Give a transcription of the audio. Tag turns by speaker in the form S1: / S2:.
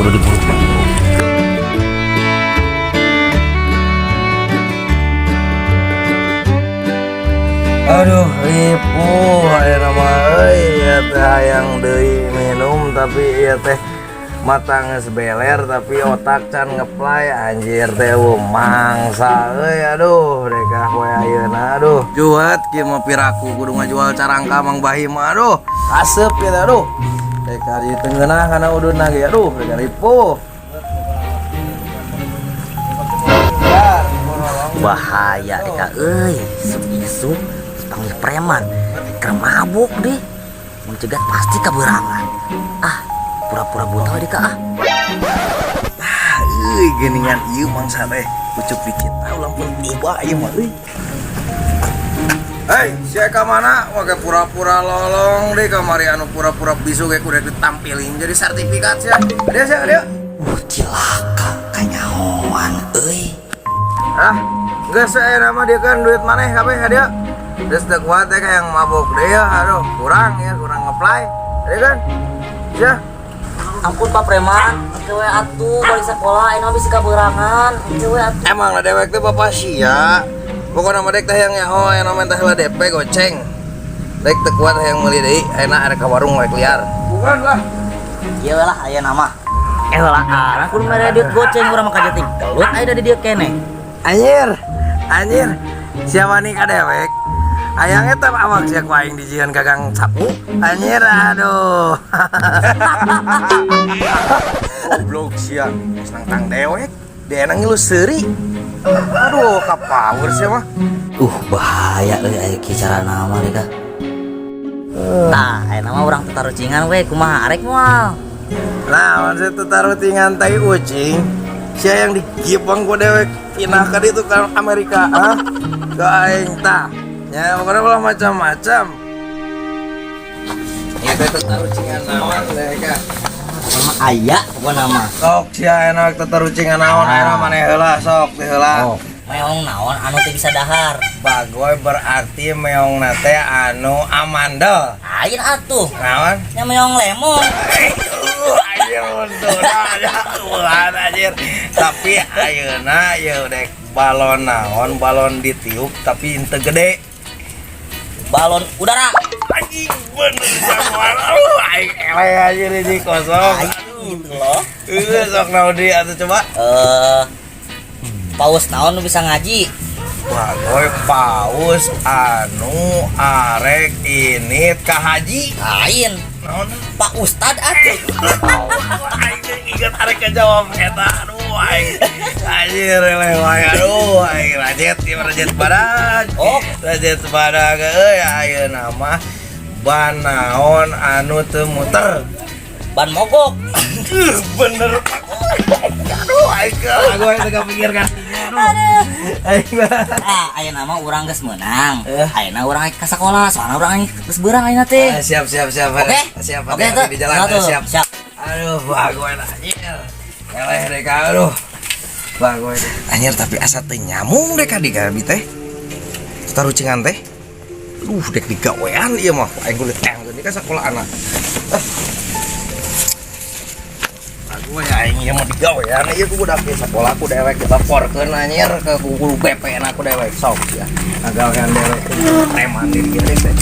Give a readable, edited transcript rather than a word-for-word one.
S1: Kudu diburu.
S2: Aduh, ripuh aya nama euy, ieu teh hayang deui minum, tapi ieu teh mata geus beler tapi otak can ngeplay, anjir teh eueuh mangsa euy. Aduh, dek poe ayeuna, aduh juat kieu mah, piraku kudu ngajual carangka Mang Bahim. Aduh, aseup ieu teh. Aduh, dek di tengeunah kana udunna ge. Aduh, dek ripuh.
S1: Bahaya deka euy, isuk-isuk panggil preman keur mabuk deh. Mun cegat pasti kabeurangan. Ah, pura-pura buta we deka ah.
S2: Ah, euy, geuningan ieu mangsa teh ucup dikit tahu lampun tiba ieu mah euy. Hei, sia ka mana? Wage pura-pura lolong deh kamari, anu pura-pura bisu ge kudu ditampilin jadi sertifikat sia. Dia sia dia.
S1: Cilaka kanyahoan euy.
S2: Ah, geus aya nama dia kan duit maneh kabeh ka dia. Geus teu kuat teh yang mabuk deh ya, aduh, kurang ya, kurang ngeplay. Dia kan? Sia.
S1: Ampun, Pak Preman, engke we atuh balik sekolah, ayeuna mah bisi kabeurangan, engke we atuh.
S2: Emang lah dewek teh bapak sia. Pokokna mah dek teh yang nyaho aya nama teh lah DP goceng. Dek teu kuat yang meuli deui, ayeuna arek ka warung we liar. Bukan lah.
S1: Ieu lah ayeuna mah. Eh lah, arang kudu mere duit goceng, urang mah kajeting gelut aya di dieu keneh.
S2: Anjir, anjir. Siapa nih ka dewek? Ayang eta awak sia ku aing dijieun gagang sapu. Anjir, aduh. Goblok sia, geus nangtang dewek. Dia nang ngilu seuri. Aduh, kapower sia mah.
S1: Bahaya euy aya kieu carana mah deka. Tah, ayeuna mah urang tatarucingan we, kumaha, arek moal?
S2: Nah, maksud tatarucingan tai ucing. Sia yang digipang ku dewek pindah ke ditu ke Amerika, ah? Ke aing tah. Ya, pokoknya ulah macam-macam. Ya teh tatarucingan naon deh ka.
S1: Mah aya pokona mah.
S2: Sok sia enak tatarucingan naon ayeuna maneh heula, sok teh heula.
S1: Oh, meong naon anu teu bisa dahar?
S2: Bagoy berarti meong teh anu amandel.
S1: Lain atuh.
S2: Naon?
S1: Nya meong lemong.
S2: Anjir, untung aja ulah anjir. Tapi ayeuna ya dek balon naon, balon ditiup tapi henteu gede?
S1: Balon udara.
S2: Anjing, bener jagoan. Aduh, aing eleh anjir, ini kosong.
S1: Aing gitu loh.
S2: Eh, sok naon deui atuh coba?
S1: Eh, paus naon nu bisa ngaji?
S2: Bagoy, paus anu arek ini ka haji.
S1: Lain.
S2: Naon?
S1: Pak Ustad atuh.
S2: Aing teh inget arek ngejawab eta. Aduh, aing anjir eleh wae. Aduh, aing rajet ieu, rajet badag.
S1: Oh.
S2: Rajet badag euy. Ayeuna mah ban naon anu teu muter?
S1: Ban mogok.
S2: Bener. Aduh, aing aku teu kapikir kan. Aduh, aing mah.
S1: Ah, ayeuna mah urang geus meunang.
S2: Eh.
S1: Ayeuna urang ka sakola, soalna urang geus beurang ayeuna teh.
S2: Ah, siap siap siap.
S1: Oke?
S2: Siap.
S1: Oke,
S2: hati-hati
S1: tuh.
S2: di jalan.
S1: Tuh.
S2: Siap.
S1: Siap.
S2: Aduh, bagoy anjir. Eleh deh ka, aduh. Bagoy. Anjir, tapi asa teu nyamung deh ka di gabi teh. Tarucingan teh. Duh, dek digawean ieu mah. Aing kulit teh ini kan sekolah anak. Ah. Bagoy aing ieu mah digawean ieu ku budak ieu sekolah ku dewek dilaporkeun anjir ke guru BP na ku dewek sok ya. Ngagawean dewek preman di dieu teh.